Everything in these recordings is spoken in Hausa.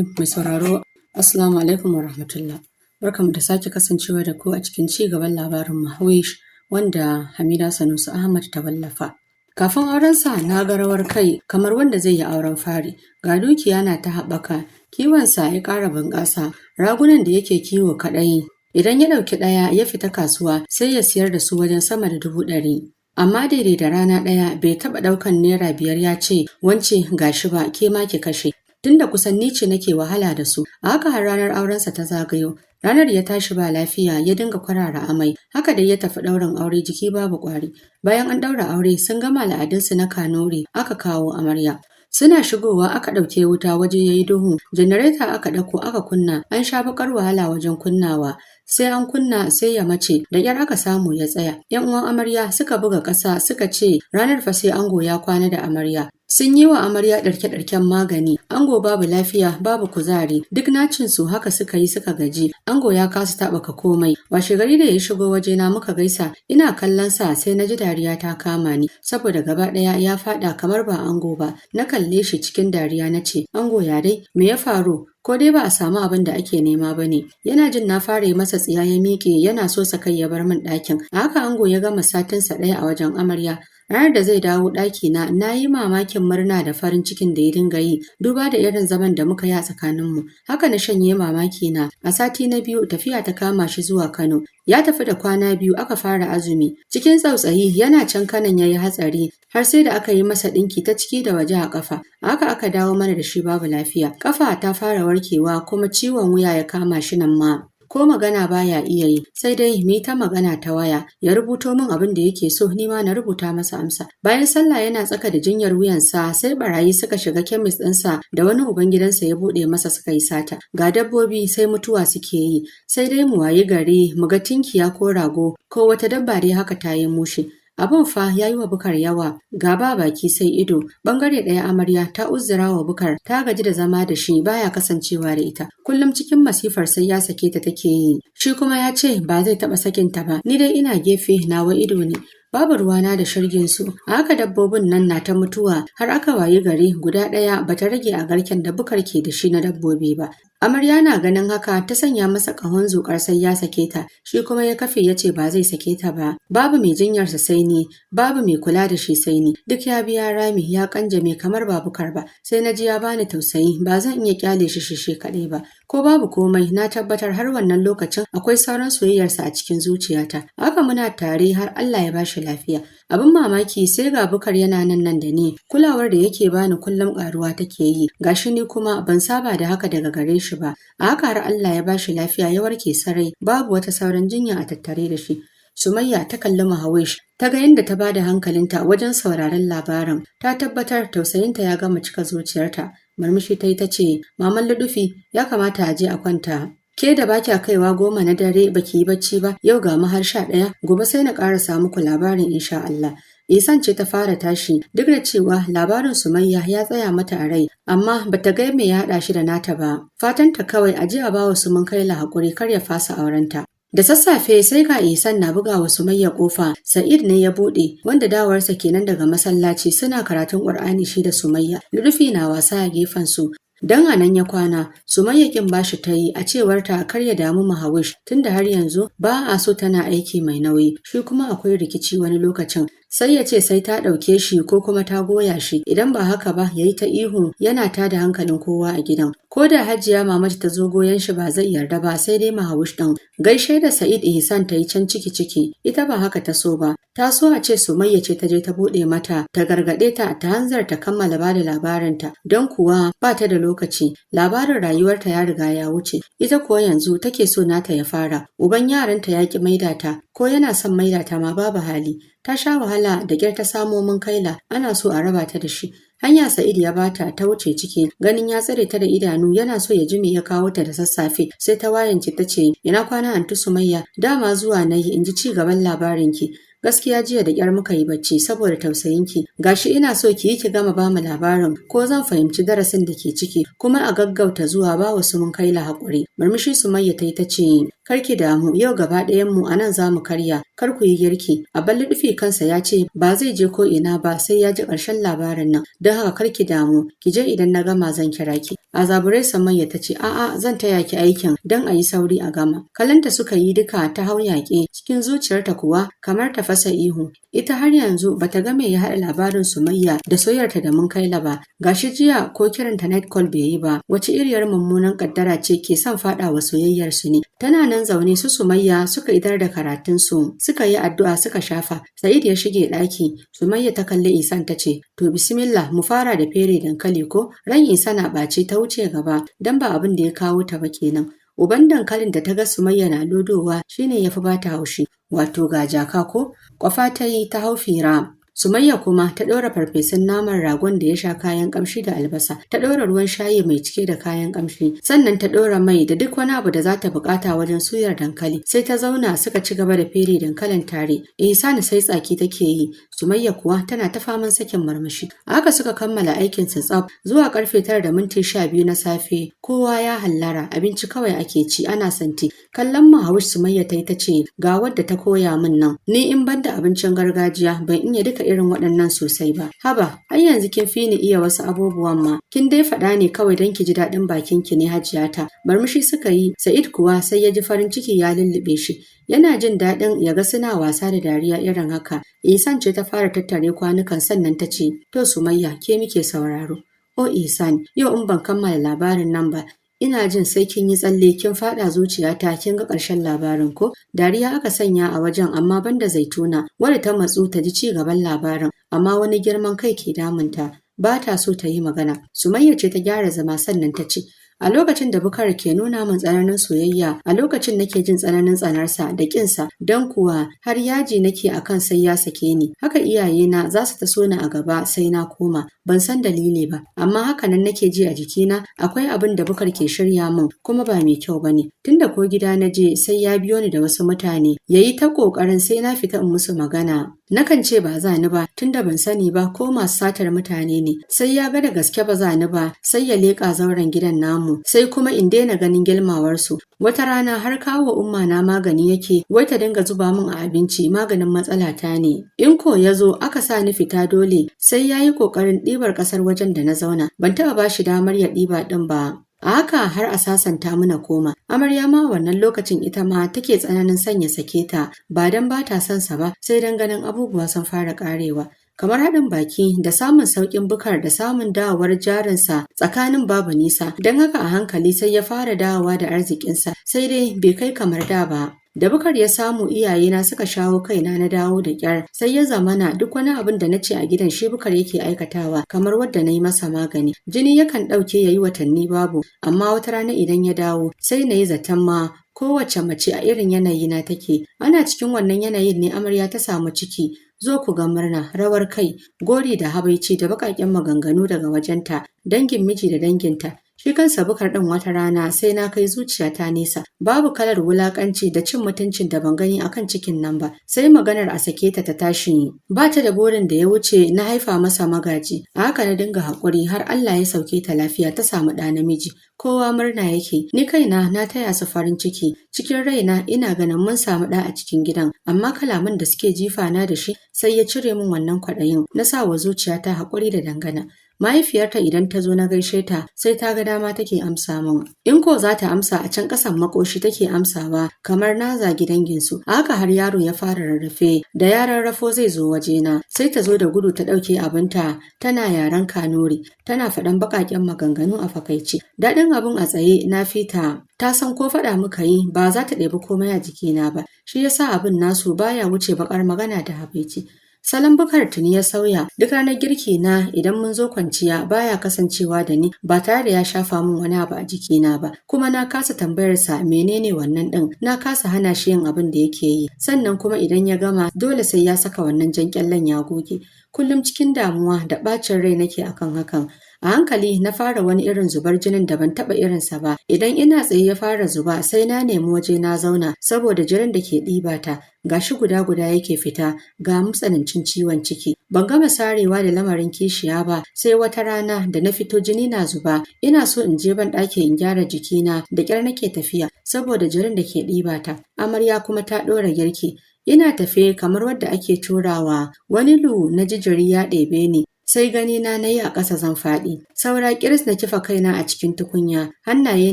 Rahim. Mai sauraro, Assalamu alaikum wa rahmatullah. Barkanmu da sake kasancewa da ku a cikin ci gaban labarin Mahwish wanda Hamida Sanusi Ahmad ta wallafa. Kafin aurensa na ga rawar kai kamar wanda zai yi auren fari, ga dukiya na ta haɓaka, kiwonsa ya ƙara bunƙasa, ragunan da yake kiwo kaɗai idan ya ɗauki ɗaya ya fita kasuwa, sai ya siyar da su wajen sama da 100,000. Amma daidai da rana ɗaya bai taɓa ɗaukan ₦5 ya ce, "Wance, gashi ba, ke ma ki kashe." Tunda kusan ni ce nake wahala da su, a haka har ranar aurensa ta zagayo. Ranar ya tashi ba lafiya, ya dinga kwarara amai, haka dai ya tafi ɗaurin aure jiki babu ƙwari. Bayan an ɗaura aure, sun gama al'adunsu na Kanuri, aka kawo amarya. Suna shigowa aka ɗauke wuta, waje ya yi duhu, janareta aka ɗauko aka kunna, an sha baƙar wahala wajen kunnawa. Sai an kunna sai ya mace, da ƙyar aka samu ya tsaya. ‘Yan uwan amarya suka buga ƙasa suka ce ranar fa sai ango ya kwana da amarya. Sun yi wa amarya ɗarke-ɗarken magani, ango babu lafiya, babu kuzari, duk nacin su haka suka yi suka gaji, ango ya kasa taɓuka komai. Washe gari da ya shigo wajena muka gaisa, ina kallon sa sai na ji dariya ta kama ni, saboda gaba ɗaya ya faɗa kamar ba ango ba. Na kalle shi cikin dariya na ce, "Ango, ya dai, me ya faru? Ko dai ba a samu abin da ake nema ba ne?" Yana jin na fara yi masa tsiya ya miƙe yana so sa kai ya bar min ɗakin. A haka ango ya gama satinsa ɗaya a wajen amarya. Ranar da zai dawo ɗakina, na yi mamakin murna da farin cikin da ya dinga yi, duba da irin zaman da muka yi a tsakaninmu. Haka na shanye mamaki na. A sati na biyu tafiya ta kama shi zuwa Kano. Ya tafi da kwana 2 aka fara azumi. Cikin tsautsayi yana can Kanon ya yi hatsari, har sai da aka yi masa ɗinki ta ciki da waje a ƙafa. Haka aka dawo mana da shi babu lafiya. Ƙafa ta fara warkewa kuma ciwon wuya ya kama shi nan ma. Ko magana baya iya yi, sai dai mu ta magana ta waya, ya rubuto min abin da yake so, ni ma na rubuta masa amsa. Bayan sallah yana tsaka da jinyar wuyansa sai barayi suka shiga kemis ɗinsa da wani ubangidansa ya buɗe masa, suka yi sata. Ga dabbobi sai mutuwa suke yi, sai dai mu wayi gari mu ga tinkiya ko rago ko wata dabba dai haka ta yi mushe. Abun fa ya yi wa Bukar yawa, ga ba baki sai ido. Bangare ɗaya amarya ta uzura wa Bukar, ta gaji da zama da shi baya kasancewa da ita. Kullum cikin masifar sai ya sake ta take yi. Shi kuma ya ce ba zai taɓa sakinta ba. Ni dai ina gefe, nawa ido ne. Babu ruwana da shirgin su. A haka dabbobin nan na ta mutuwa har aka wayi gari guda ɗaya bata rage a garken da Bukar ke da shi na dabbobi ba. Amarya na ganin haka ta sanya masa ƙahon zuƙar sai ya sake ta, shi kuma ya kafe ya ce ba zai sake ta ba. Babu mai jinyarsa sai ni, babu mai kula da shi sai ni. Duk ya biya rami ya kanjame kamar ba Bukar ba. Sai na ji ya bani tausayi, ba zan iya kyale shi shi kaɗai ba. Ko babu komai na tabbatar har wannan lokacin akwai sauran soyayyarsa a cikin zuciyata. Haka muna tare har Allah ya bashi lafiya. Abin mamaki, sai ga Bukar yana nan nan da ni. Kulawar da yake bani kullum ƙaruwa take yi. Gashi ni kuma ban saba da haka daga gare shi ba. A haka har Allah ya bashi lafiya, ya warke sarai, babu wata sauran jinya a tattare da shi. Sumayya ta kalli Mahawish, ta ga yadda ta bada hankalinta wajen sauraron labarin. Ta tabbatar tausayinta ya gama cika zuciyarta. Murmushi ta yi ta ce, "Maman Ludufi, ya kamata a je a kwanta. Ke da ba kya kaiwa 10 na dare baki yi bacci ba, yau ga mu har 11, gobe sai na ƙarasa muku labarin insha Allah." Isan ce ta fara tashi, duk da cewa labarin Sumayya ya tsaya mata a rai, amma bata ga me ya haɗa shi da nata ba. Fatanta kawai a ji a bawa su Munkaila haƙuri kar ya fasa aurenta. Da sassafe sai ga Isan na buga wa Sumayya kofa, Sa'id ne ya buɗe, wanda dawarsa kenan daga masallaci, suna karatun Qur'ani shi da Sumayya. Ludufi na wasa a gefen su. Dan a nan ya kwana. Sumayya kin bashi ta yi, a cewar ta kar ya damu Mahawish tunda har yanzu ba a so tana aiki mai nauyi, shi kuma akwai rikici wani lokacin. Sai ya ce sai ta ɗauke shi ko kuma ta goya shi, idan ba haka ba ya yi ta ihu yana tada hankalin kowa a gidan. Ko da Hajiya Mamatu ta zo goyon shi ba zai yarda ba, sai dai Mahawish ɗin. Gaishe da Sa'id Ihsan ta yi can ciki ciki, ita ba haka ta so ba. Ta so a ce Sumayya ce ta je ta buɗe mata, ta gargaɗe ta ta hanzarta kammala ba da labarinta, don kuwa ba ta da lokaci, labarin rayuwarta ya riga ya wuce, ita kuwa yanzu take so nata ya fara. Uban yaranta ya ƙi maida ta, ko yana son maida ta ma babu hali. Ta sha wahala da ƙyar ta samo Munkaila, ana so a raba ta da shi. Hanya Sa'id ya bata ta wuce ciki, ganin ya tsare ta da idanu yana so ya ji me ya kawo ta da sassafe. Sai ta wayance ta ce, "Ina kwana, Anti Sumayya? Dama zuwa na yi in ji ci gaban labarinki. Gaskiya jiya da ƙyar muka yi bacci saboda tausayinki. Gashi ina so ki yi ki gama bamu labarin ko zan fahimci darasin da ke ciki, kuma a gaggauta zuwa ba wasu Munkaila haƙuri." Murmushi Sumayya ta yi ta ce, "Kar ki damu, yau gaba ɗayan mu a nan za mu karya, kar ku yi girki. Abban Luɗufi kansa ya ce ba zai je ko ina ba sai ya ji ƙarshen labarin nan. Don haka Don haka kar ki damu, ki je, idan na gama zan kira ki. A zabure Sumayya ta ce, "A'a, zan taya ki aikin don a yi sauri a gama." Kallonta suka yi duka, ta hau yaƙe, cikin zuciyarta kuwa kamar ta fasa ihu. Ita har yanzu bata ga me ya haɗa labarin Sumayya da soyayyarta da Munkaila ba. Gashi jiya ko kiranta night call bai yi ba. Wace iriyar mummunan kaddara ce ke son faɗawa soyayyar su ne? Tana nan zaune, su Sumayya suka idar da karatun su, suka yi addu'a, suka shafa. Sa'id ya shige ɗaki, Sumayya ta kalli Isan ta ce, "To, bismillah, mu fara da fere dankali ko?" Ran Isa na ɓace ta wuce gaba, dan ba abin da ya kawo ta ba kenan. Uban dankalin da ta ga Sumayya na lodowa shine ya fi bata haushi. Wato ga jaka ko? Kwafa ta yi ta hau fira. Sumayya kuma ta ɗora farfesun naman ragon da ya sha kayan ƙamshi da albasa, ta ɗora ruwan shayi mai cike da kayan ƙamshi, sannan ta ɗora mai da duk wani abu da za ta buƙata wajen suyar dankali. Sai ta zauna suka ci gaba da fere dankalin tare. Ihsani sai tsaki take yi, Sumayya kuwa tana ta faman sakin murmushi. Haka suka kammala aikin su tsaf zuwa karfe 9:12 na safe. Kowa ya hallara, abinci kawai ake ci ana santi. Kallon Mahawish Sumayya ta yi ta ce, "Ga wadda ta koya min nan. Ni in banda abincin gargajiya ban iya duka irin waɗannan sosai ba." "Haba, ai yanzu kin fi ni iya wasu abubuwan ma. Kin dai faɗa ne kawai don ki ji daɗin bakin ki ne, Hajiyata." Murmushi suka yi, Sa'id kuwa sai ya ji farin ciki ya lullube shi. Yana jin daɗin ya ga suna wasa da dariya irin haka. Isan ce ta fara tattare kwanukan, sannan ta ce, "To Sumayya, ke muke sauraro." "O Isan, yau in ban kammala labarin nan ba, ina jin sai kin yi tsalle kin faɗa zuciyata kin ga ƙarshen labarin ko?" Dariya aka sanya a wajen, amma banda Zaituna, wadda ta matsu ta ji ci gaban labarin, amma wani girman kai ke damunta. Ba ta so ta yi magana. Sumayya ce ta gyara zama, sannan ta ce, "A lokacin da Bukar ke nuna min tsananin soyayya, a lokacin nake jin tsananin tsanarsa da ƙinsa, don kuwa har yaji nake akan sai ya sake ni. Haka iyayena za su taso ni a gaba sai na koma. Ban san dalili ba, amma haka nan nake ji a jikina akwai abin da Bukar ke shirya min, kuma ba mai kyau bane. Tunda ko gida na je sai ya biyo ni da wasu mutane, yayi ta ƙoƙarin sai na fita in musu magana. Nakan ce ba za ni ba, tunda ban sani ba ko masu satar mutane ne. Sai ya ga da gaske ba za ni ba, sai ya leƙa zauren gidan namu, sai kuma in daina ganin gilmawarsu. Wata rana har kawo umma na magani yake, wai ta dinga zuba min a abinci, maganin matsala ta ne. In ko ya zo aka sa ni fita dole, sai ya yi ƙoƙarin ɗibar ƙasar wajen da na zauna. Ban taɓa ba shi damar ya ɗiba ɗin ba. A haka har a sasanta muna koma. Amarya ma wannan lokacin ita ma take tsananin sanya sake ta, ba don ba ta son sa ba, sai don ganin abubuwa sun fara ƙarewa. Kamar haɗin baki da samun sauƙin Bukar da samun dawowar jarinsa, tsakanin babu nisa, don haka a hankali sai ya fara dawowa da arzikinsa, sai dai bai kai kamar da ba. Da Bukar ya samu iyayena suka shawo kaina na dawo da ƙyar, sai ya zamana duk wani abin da na ce a gidan shi Bukar yake aikatawa, kamar wadda na yi masa magani. Jini yakan ɗauke ya yi watanni babu, amma wata rana idan ya dawo sai na yi zaton ma kowace mace a irin yanayi na take. Ana cikin wannan yanayin ne amarya ta samu ciki. Zo ku ga murna, rawar kai, gori da habaici da baƙaƙen maganganu daga wajenta, dangin miji da danginta. Shi kansa Bukar ɗin wata rana sai na kai zuciyata nesa. Babu kalar wulakanci da cin mutuncin da ban gani akan cikin nan ba. Sai maganar a sake ta ta tashi. Ba ta da burin da ya wuce na haifa masa magaji. A haka na dinga haƙuri har Allah ya sauke ta lafiya ta samu ɗa namiji. Kowa murna yake. Ni kaina na taya su farin ciki. Cikin raina ina ganin mun samu ɗa a cikin gidan. Amma kalaman da suke jifa na da shi sai ya cire min wannan kwaɗayin. Na sa wa zuciyata haƙuri da dangana. Mahaifiyarta idan ta zo na gaishe ta, sai ta ga dama take amsa min. In ko za ta amsa, a can ƙasan makoshi take amsawa, kamar na zagi danginsu. A haka har yaro ya fara rarrafe, da ya rarrafo zai zo wajena, sai ta zo da gudu ta ɗauke abinta, tana yaren Kanuri, tana faɗan baƙaƙen maganganu a fakaice. Daɗin abin a tsaye na fita. Ta san ko faɗa muka yi ba za ta ɗebi komai a jikina ba, shi yasa abin nasu baya wuce baƙar magana da habaici. Salon Bukar tuni ya sauya. Duk ranar girki na idan mun zo kwanciya baya kasancewa da ni ba tare da ya shafa min wani abu a jikina ba. Kuma na kasa tambayar sa menene wannan din, na kasa hana shi yin abin da yake yi. Sannan kuma idan ya gama dole sai ya saka wannan jan kyallen ya goge. Kullum cikin damuwa da ɓacin rai nake akan hakan. A hankali na fara wani irin zubar jinin da ban taɓa irinsa ba. Idan ina tsaye ya fara zuba, sai na nemi waje na zauna saboda jinin da ke ɗiba ta. Gashi guda guda yake fita, ga matsanancin ciwon ciki. Ban gama sarewa da lamarin kishiya ba sai wata rana da na fito jini na zuba. Ina so in je ban ɗaki in gyara jikina, da ƙyar nake tafiya saboda jinin da ke ɗiba ta. Amarya kuma ta ɗora girki. Ina tafe kamar wadda ake turawa. Wani lu na jijiri ya ɗebe ni. Sai gani na nayi a ƙasa zan faɗi. Saura ƙiris na kifa kaina a cikin tukunya, hannaye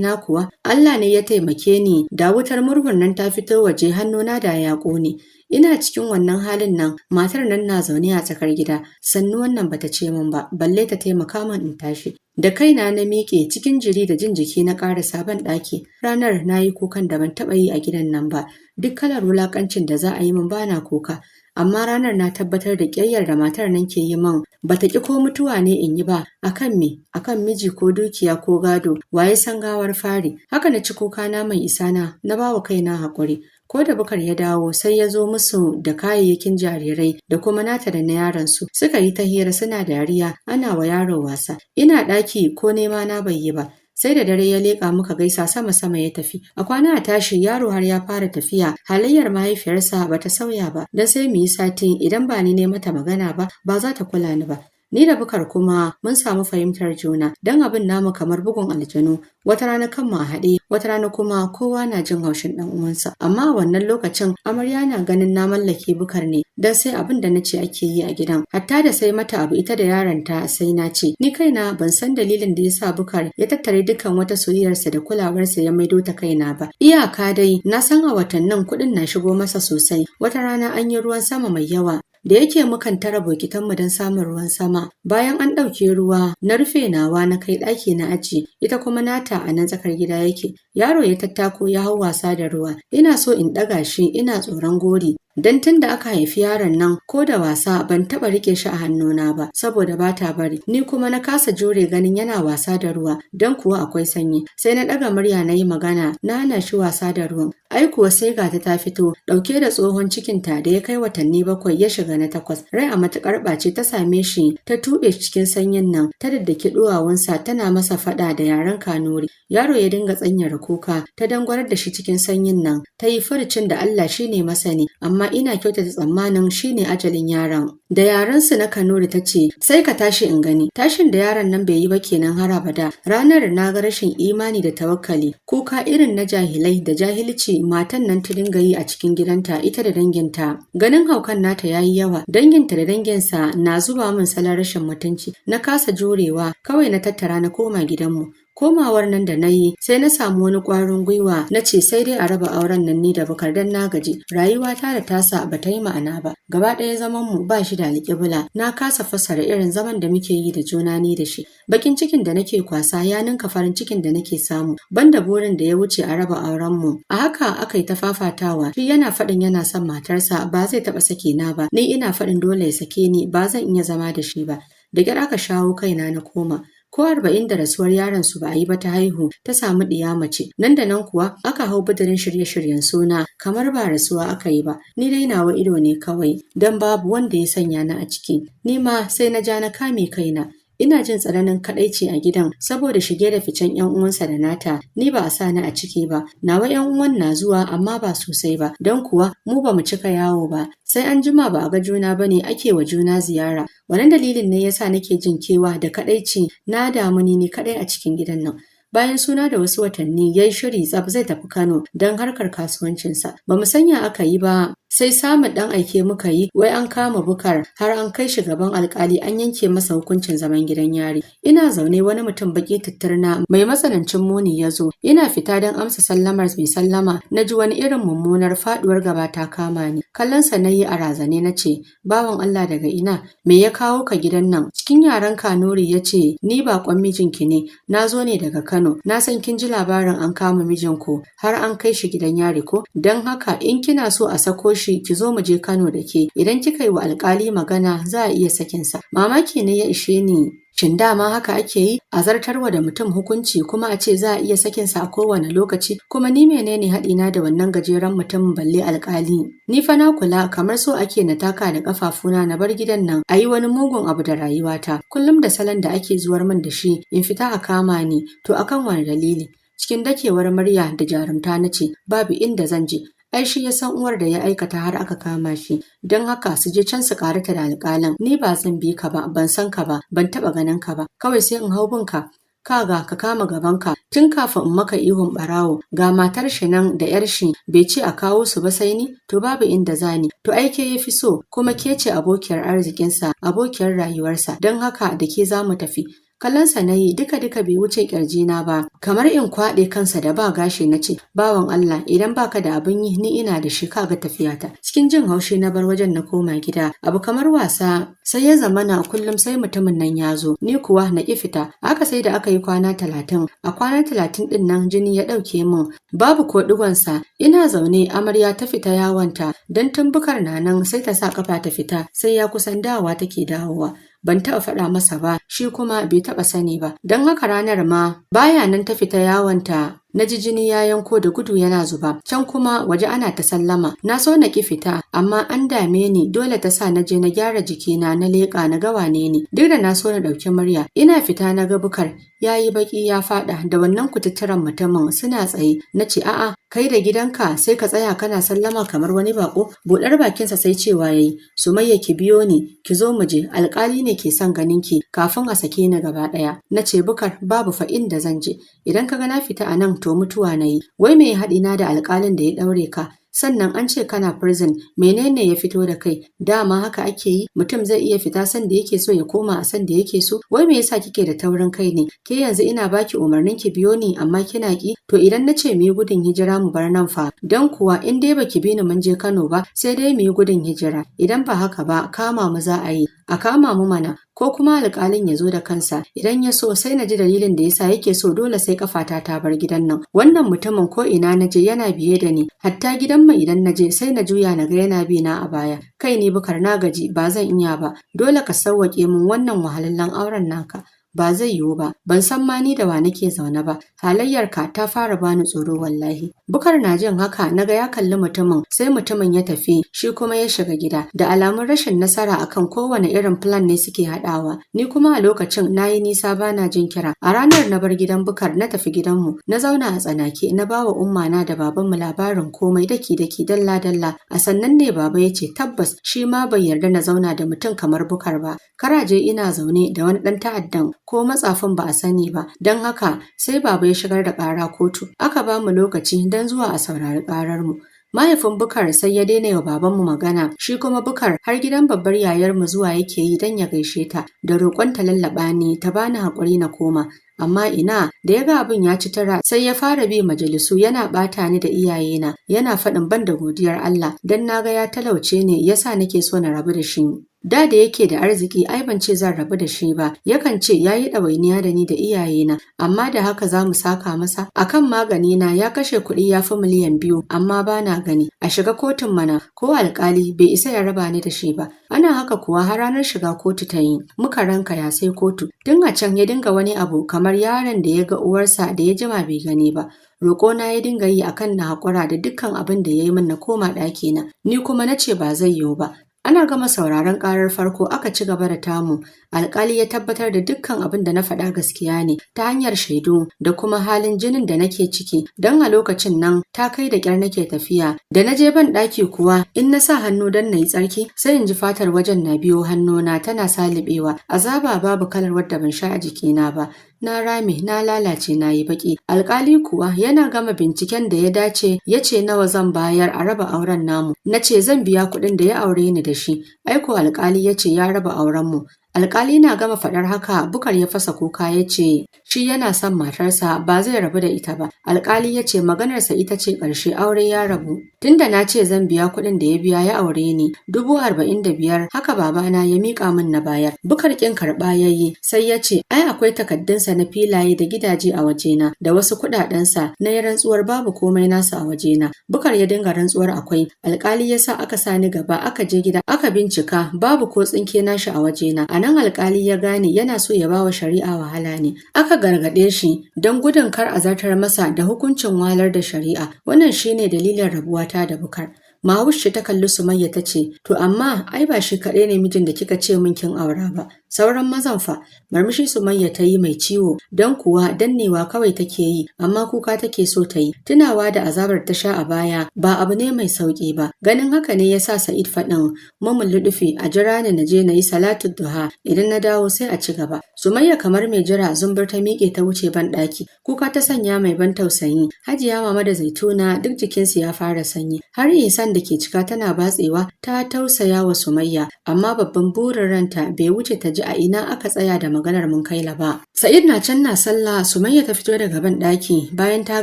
na kuwa Allah ne ya taimake ni, da wutar murhun nan ta fito waje hannuna da ya ƙone. Ina cikin wannan halin nan, matar nan na zaune a tsakar gida, sannu wannan bata ce min ba, balle ta taimaka min in tashi. Da kaina na miƙe cikin jiri da jin jiki na ƙarasa ban ɗaki. Ranar na yi kukan da ban taɓa yi a gidan nan ba. Duk kalar wulaƙancin da za a yi min bana kuka. Amma ranar na tabbatar da ƙiyayyar da matar nan ke yi min bata ƙi ko mutuwa ne in yi ba. Akan me? Akan miji ko dukiya ko gado? Waye san gawar fari? Haka na ci kuka na mai isa na, na bawa kaina haƙuri. Ko da Bukar ya dawo, sai ya zo musu da kayayyakin jarirai da kuma nata da na yaron su. Suka yi ta hira suna dariya, ana wa yaro wasa. Ina ɗaki, ko nema na bai yi ba. Sai da dare ya leƙa, muka gaisa sama-sama ya tafi. A kwana a tashi yaro har ya fara tafiya, halayyar mahaifiyarsa bata sauya ba, don sai mu yi sati idan ba ni ne mata magana ba, ba za ta kula ni ba. Ni da Bukar kuma mun samu fahimtar juna, don abin namu kamar bugun aljanu, wata rana kanmu a haɗe, wata rana kuma kowa na jin haushin ɗan uwansa. Amma a wannan lokacin amarya na ganin na mallake Bukar ne, don sai abin da na ce ake yi a gidan. Hatta da sai mata abu ita da yaronta sai na ce. Ni kaina ban san dalilin da ya sa Bukar ya tattare dukkan wata soyayyarsa da kulawarsa ya maido ta kaina ba. Iyaka dai na san a watannin kuɗin na shigo masa sosai. Wata rana an yi ruwan sama mai yawa. Da yake mukan tara bokitanmu don samun ruwan sama, bayan an ɗauke ruwa, na rufe nawa na kai ɗaki na aji, ita kuma nata a nan tsakar gida yake. Yaro ya tattako ya hau wasa da ruwa. Ina so in ɗaga shi, ina tsoron gori. Dan tun da aka haifi yaron nan, ko da wasa ban taɓa riƙe shi a hannuna ba, saboda ba ta bari. Ni kuma na kasa jure ganin yana wasa da ruwa, don kuwa akwai sanyi. Sai na ɗaga murya na yi magana, na hana shi wasa da ruwan. Ai kuwa sai ga ta fito, ɗauke da tsohon cikinta da ya kai watanni 7 ya shiga na 8. Rai a matuƙar ɓace ta same shi, ta tuɓe cikin sanyin nan, ta daddaki ɗuwawunsa tana masa faɗa da yaren Kanuri. Yaro ya dinga tsanyara kuka, ta dangwarar da shi cikin sanyin nan, ta yi furucin da Allah shi ne masani, amma ina kyautata tsammanin shi ne ajalin yaron. Da yarensu na Kanuri ta ce, "Sai ka tashi in gani." Tashin da yaron nan bai yi ba kenan har abada. Ranar na ga rashin imani da tawakkali, kuka irin na jahilai da jahilci matan nan ta dinga yi a cikin gidanta ita da danginta. Ganin haukan nata yayi yawa, danginta da danginsa na zuba min salon rashin mutunci. Na kasa jurewa, kawai na tattara na koma gidanmu. Komawar nan da na yi, sai na samu wani ƙwarin gwiwa, na ce sai dai a raba auren nan ni da Bukar, dan na gaji. Rayuwata da tasa ba ta yi ma'ana ba. Gaba ɗaya zaman mu ba shi da alƙibla. Na kasa fassara irin zaman da muke yi da juna ni da shi. Bakin cikin da nake kwasa ya ninka farin cikin da nake samu. Banda burin da ya wuce a raba auren mu. A haka aka yi ta fafatawa. Shi yana faɗin yana son matarsa, ba zai taɓa sake na ba. Ni ina faɗin dole ya sake ni, ba zan iya zama da shi ba. Da ƙyar aka shawo kaina na koma. Ko 40 da rasuwar yaron su ba a yi ba ta haihu, ta samu ɗiya mace. Nan da nan kuwa aka hau bidirin shirye-shiryen suna kamar ba rasuwa aka yi ba. Ni dai nawa ido ne kawai, don babu wanda ya sanya ni a ciki. Ni ma sai na ja na kame kaina. Ina jin tsananin kadaici a gidan saboda shige da ficen ‘yan uwansa da nata, ni ba a sa ni a ciki ba. Nawa ‘yan uwan na zuwa amma ba sosai ba, don kuwa mu ba mu cika yawo ba. Sai an jima ba a ga juna bane ake wa juna ziyara. Wannan dalilin ne yasa nake jin kewa da kadaici, na damu ni kadai a cikin gidan nan. Bayan suna da wasu watanni, ya yi shiri tsaf zai tafi Kano don harkar kasuwancinsa. Ba mu sanya aka yi ba, sai samun ɗan aike muka yi wai an kama Bukar har an kai shi gaban alkali, an yanke masa hukuncin zaman gidan yari. Ina zaune wani mutum baki tutturna mai matsanancin muni ya zo. Ina fita don amsa sallamar mai sallama, na ji wani irin mummunar faduwar gaba ta kama ni. Kallon sa na yi a razane, na ce, "Bawan Allah, daga ina? Me ya kawo ka gidan nan?" Cikin yaren Kanuri ya ce, "Ni baƙon mijinki ne, na zo ne daga Kano. Na san kin ji labarin an kama mijinku har an kai shi gidan yari ko? Don haka in kina so a sako shi, ki zo mu je Kano da ke. Idan kika yi wa alkali magana, za a iya sakinsa." Mamaki ne ya ishe ni. Shin dama haka ake yi? A zartarwa da mutum hukunci kuma a ce za a iya sakinsa a kowane lokaci? Kuma ni menene haɗina da wannan gajeren mutumin balle alkali? Ni fa na kula kamar so ake na taka da kafafuna na bar gidan nan, a yi wani mugun abu da rayuwata. Kullum da salon da ake zuwar min da shi, in fita a kama ni, to akan wani dalili? Cikin dakewar murya da jarumta na ce, "Babu inda zan je. Ai shi ya san uwar da ya aikata har aka kama shi, don haka su je can su karata da alƙalin. Ni ba zan bi ka ba, ban san ka ba, ban taɓa ganin ka ba, kawai sai in hau binka." Kaga, ka kama gabanka tun kafin in maka ihun ɓarawo. Ga matar shi nan da ‘yar shi, bai ce a kawo su ba sai ni, to babu inda zani. To ai ke ya fi so, kuma ke ce abokiyar arzikinsa, abokiyar rayuwarsa, don haka da ke za mu tafi. Kallonsa na yi, duka-duka bai wuce na ba, kamar in kwaɗe kansa da ba gashi. Na ce, "Bawan Allah, idan baka da abin yi, ni ina da shi, kaga tafiyata." Cikin jin haushi na bar wajen na koma gida. Abu kamar wasa sai ya zamana kullum sai mutumin nan ya zo, ni kuwa na ƙi fita. Aka sai da aka yi kwana 30. A kwana 30 ɗin nan jini ya ɗauke min, babu ko ɗigonsa. Ina zaune amarya ta fita yawonta, don tun Bukar na nan sai ta sa kafa ta fita, sai ya kusan dawowa take dawowa. Ban taɓa faɗa masa ba, shi kuma bai taɓa sani ba. Don haka ranar ma baya nan ta fita yawonta, na ji jini ya yanko da gudu yana zuba. Can kuma waje ana ta sallama. Na so na ki fita, amma an dame ni dole ta sa na je na gyara jikina, na leƙa na ga wane ne, duk da na so na ɗauki murya. Ina fita na ga Bukar ya yi baƙi ya faɗa da wannan kututturen mutumin suna tsaye. Na ce, "A'a, kai da gidanka sai ka tsaya kana sallama kamar wani bako?" Buɗar bakinsa sai cewa yayi, "Sumayya, ki biyo ni, ki zo mu je, alƙali ne ke son ganin ki kafin a sake ni gaba ɗaya." Na ce, "Bukar, babu fa inda zan je. Idan ka ga na fita a nan, to mutuwa na yi. Wai me ya haɗi na da alƙalin da ya ɗaure ka? Sannan an ce kana prison, menene ya fito da kai? Dama haka ake yi? Mutum zai iya fita sanda yake so, ya koma a sanda yake so. Wai me yasa kike da taurin kai ne ke? Yanzu ina baki umarnin ki biyo ni, amma kina ki. To idan na ce mu yi gudun hijira mu bar nan fa? Dan kuwa in dai baki bi ni mun je Kano ba, sai dai mu yi gudun hijira. Idan ba haka ba, kama mu za a yi." "A kama mu mana, ko kuma alƙalin ya zo da kansa. Idan ya so sai na ji dalilin da yasa yake so dole sai kafata ta bar gidan nan. Wannan mutumin ko ina na je yana biye da ni, hatta gidan mu idan na je sai na juya na ga yana bi na a baya. Kai, ni Bukar, na gaji, ba zan iya ba. Dole ka sauwaƙe min wannan wahalallen auren naka. Ba zai yiwu ba. Ban san ma ni da wa nake zaune ba. Halayyarka ta fara bani tsoro wallahi." Bukar na jin haka naga ya kalli mutumin, sai mutumin ya tafi, shi kuma ya shiga gida, da alamun rashin nasara akan kowane irin plan ne suke haɗawa. Ni kuma a lokacin na yi nisa bana jin kira. A ranar na bar gidan Bukar na tafi gidanmu, na zauna a tsanake, na bawa umma na da babanmu labarin komai daki daki, dalla dalla. A sannan ne baba ya ce tabbas shi ma bai yarda na zauna da mutum kamar Bukar ba, karaje ina zaune da wani ɗan ta'addan ko matsafin ba a sani ba. Don haka sai baba ya shigar da ƙara kotu. Aka ba mu lokaci don zuwa a saurari ƙarar mu. Mahaifin Bukar sai ya daina wa babanmu magana, shi kuma Bukar har gidan babbar yayarmu zuwa yake yi don ya gaishe ta, da roƙon ta lallaɓa ni ta bani haƙuri na koma. Amma ina, da ya ga abin ya ci tara, sai ya fara bi majalisu yana ɓata ni da iyayena, yana faɗin ban da godiyar Allah, don na ga ya talauce ne yasa nake so na rabu da shi. Da da yake da arziki ai ban ce zan rabu da shi ba. Yakan ce ya yi ɗawainiya da ni da iyayena, amma da haka za mu saka masa? Akan magani na ya kashe kuɗi ya fi miliyan 2, amma ba na gani. A shiga kotun mana, ko alƙali bai isa ya raba ni da shi ba. Ana haka kuwa har ranar shiga kotu ta yi, muka ranka ya sai kotu. Tun a can ya dinga wani abu kamar yaron da ya ga uwarsa da ya jima bai gani ba. Roƙona ya dinga yi akan na haƙura da dukkan abin da ya yi min na koma ɗakina. Ni kuma na ce ba zai yiwu ba. Ana gama sauraron ƙarar farko aka ci gaba da tamu. Alƙali ya tabbatar da dukkan abin da na faɗa gaskiya ne ta hanyar shaidu da kuma halin jinin da nake ciki. Don a lokacin nan ta kai da ƙyar nake tafiya. Da na je ban ɗaki kuwa, in na sa hannu don na yi tsarki, sai in ji fatar wajen na biyo hannuna tana salibewa. Azaba babu kalar wadda ban sha a jikina ba. Na rame, na lalace, na yi baƙi. Alƙali kuwa yana gama binciken da ya dace ya ce nawa zan bayar a raba auren namu. Na ce zan biya kuɗin da ya aure ni da shi. Aiko alƙali ya ce ya raba aurenmu. Alƙali na gama faɗar haka Bukar ya fasa kuka, ya ce shi yana son matarsa, ba zai rabu da ita ba. Alƙali ya ce maganarsa ita ce ƙarshe, aure ya rabu. Tunda na ce zan biya kuɗin da ya biya ya aure ni, 45,000, haka babana ya miƙa min na bayar. Bukar ƙin karɓa ya yi, sai ya ce ai akwai takaddunsa na filaye da gidaje a wajena da wasu kuɗaɗensa. Na yi rantsuwar babu komai nasa a wajena. Bukar ya dinga rantsuwar akwai. Alƙali ya sa aka sa ni gaba aka je gida aka bincika, babu ko tsinke nashi a wajena. A nan alƙali ya gane yana so ya bawa shari'a wahala ne. Aka gargaɗe shi don gudun kar a zartar masa da hukuncin wahalar da shari'a. Wannan shine dalilin rabuwata da Bukar. Mahaushe ta kalli Sumayya ta ce, "To amma ai ba shi kaɗai ne mijin da kika ce min kin aura ba." Sauran mazan fa? Murmushi Sumayya ta yi mai ciwo, don kuwa dannewa kawai take yi, amma kuka take so ta yi. Tunawa da azabar ta sha a baya ba abu ne mai sauƙi ba. Ganin haka ne ya sa Sa'id faɗin, "Mamun Luɗufi, a jira ni na je na yi salatu duha, idan na dawo sai a ci gaba." Sumayya kamar mai jira zumbur ta miƙe ta wuce ban ɗaki. Kuka ta sanya mai ban tausayi. Hajiya Mama da Zaituna duk jikinsu ya fara sanyi. Har Ihsan da ke cika tana batsewa ta tausaya wa Sumayya, amma babban burin ranta bai wuce ta ji a ina aka tsaya da maganar Munkaila ba. Sa'id na can na sallah, Sumayya ta fito daga ban ɗaki bayan ta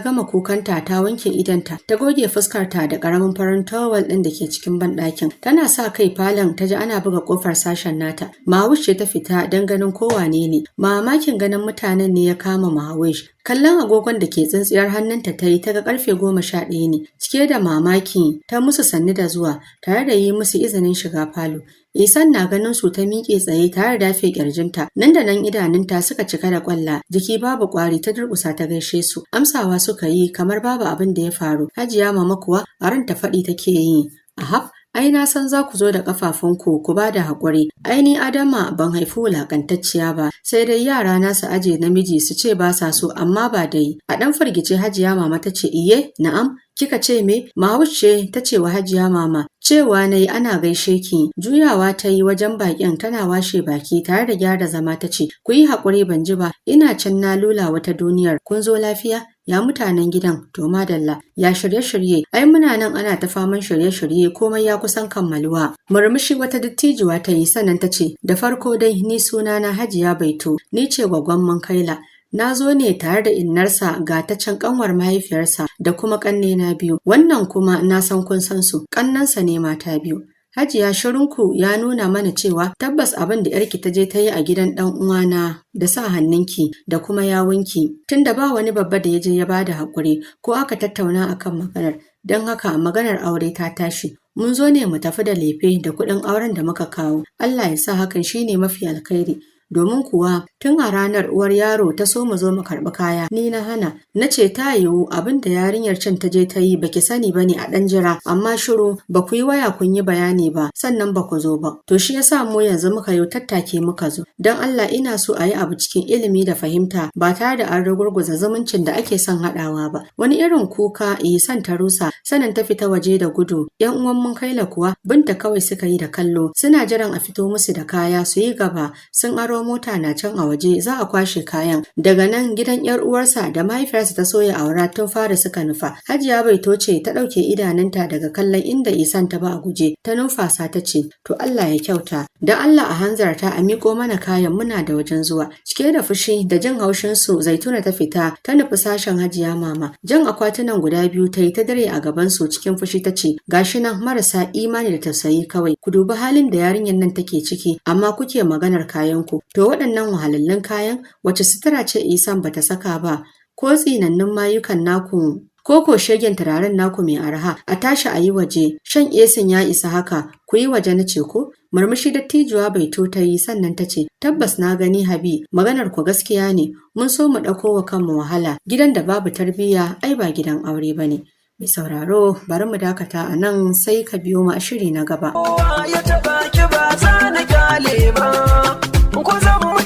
gama kukanta, ta wanke idanta, ta goge fuskarta da ƙaramin farin towel ɗin da ke cikin ban ɗakin. Tana sa kai falon ta ji ana buga ƙofar sashen nata. Mahawish ce ta fita don ganin ko wane ne. Mamakin ganin mutanen ne ya kama Mahawish. Kallon agogon da ke tsintsiyar hannunta ta yi, ta ga karfe 11 ne. Cike da mamaki ta musu sannu da zuwa tare da yi musu izinin shiga falo. Isan na ganin su ta miƙe tsaye tare da dafe ƙirjinta. Nan da nan idanunta suka cika da ƙwalla, jiki babu ƙwari ta durƙusa ta gaishe su. Amsawa suka yi kamar babu abin da ya faru. Hajiya Mama kuwa a ranta faɗi take yi: "Ahab, ai na san za ku zo da ƙafafunku ku ba da haƙuri. Ai ni Adama ban haifi wulaƙantacciya ba, sai dai yara na su aje namiji su ce ba sa so, amma ba dai." A ɗan firgice Hajiya Mama ta ce, "Iye, na'am, kika ce me?" Mahaushe ta ce wa Hajiya Mama, "Cewa na yi ana gaishe ki." Juyawa ta yi wajen bakin tana washe baki tare da gyara zama ta ce, "Ku yi haƙuri, ban ji ba, ina can na lula wata duniyar. Kun zo lafiya? Ya mutanen gidan? To madalla. Ya shirye-shirye? Ai muna nan ana ta faman shirye-shirye, komai ya kusan kammaluwa." Murmushi wata dattijuwa ta yi sannan ta ce, "Da farko dai ni sunana Hajiya Baito, ni ce gwaggon Munkaila. Na zo ne tare da innarsa, ga ta can kanwar mahaifiyarsa, da kuma ƙannena biyu. Wannan kuma na san kun san su, ƙannansa ne mata biyu. Hajiya, shirinku ya nuna mana cewa tabbas abin da ‘yarki ta je ta yi a gidan ɗan uwana da sa hannunki da kuma yawunki. Tunda ba wani babba da ya je ya bada haƙuri ko aka tattauna akan maganar. Don haka maganar aure ta tashi. Mun zo ne mu tafi da lefe da kuɗin auren da muka kawo. Allah ya sa hakan shine mafi alkhairi. Domin kuwa tun a ranar uwar yaro ta so mu zo mu karɓi kaya, ni na hana, na ce ta yiwu abin da yarinyar can ta je ta yi baki sani bane, a ɗan jira, amma shiru, ba ku yi waya kun yi bayani ba, sannan ba ku zo ba. To shi yasa mu yanzu muka yi tattake muka zo. Don Allah ina so a yi abu cikin ilimi da fahimta ba tare da an rugurguza zumuncin da ake son haɗawa ba." Wani irin kuka Ihsan ta rusa, sannan ta fita waje da gudu. Yan uwan Munkaila kuwa binta kawai suka yi da kallo, suna jiran a fito musu da kaya su yi gaba. Sun aro mota na can a waje, za a kwashe kayan. Daga nan gidan yar uwarsa da mahaifiyarsa ta so ya aura tun fara suka nufa. Hajiya Baito ce ta ɗauke idanunta daga kallon inda Isan ta ba a guje, ta numfasa ta ce, "To Allah ya kyauta. Don Allah a hanzarta a miƙo mana kayan, muna da wajen zuwa." Cike da fushi da jin haushin su, Zaituna ta fita ta nufi sashen Hajiya Mama. Jan akwatunan guda biyu ta yi ta dare a gaban su cikin fushi ta ce, "Gashi nan, marasa imani da tausayi kawai. Ku dubi halin da yarinyar nan take ciki, amma kuke maganar kayan ku. To waɗannan wahalallun kayan, wace sutura ce Isan bata saka ba? Ko tsinannun mayukan naku, ko ko shegen turaren naku mai arha? A tashi a yi waje, shan esin ya isa haka, ku yi waje na ce ko." Murmushi dattijuwa Baito ta yi sannan ta ce, "Tabbas na gani Habi, maganar ku gaskiya ne, mun so mu ɗauko wa kanmu wahala, gidan da babu tarbiyya ai ba gidan aure ba ne." Mai sauraro, bari mu dakata a nan, sai ka biyo mu a shiri na gaba. Ya taɓa ki ba za na kyale ba. Ko zan mutu.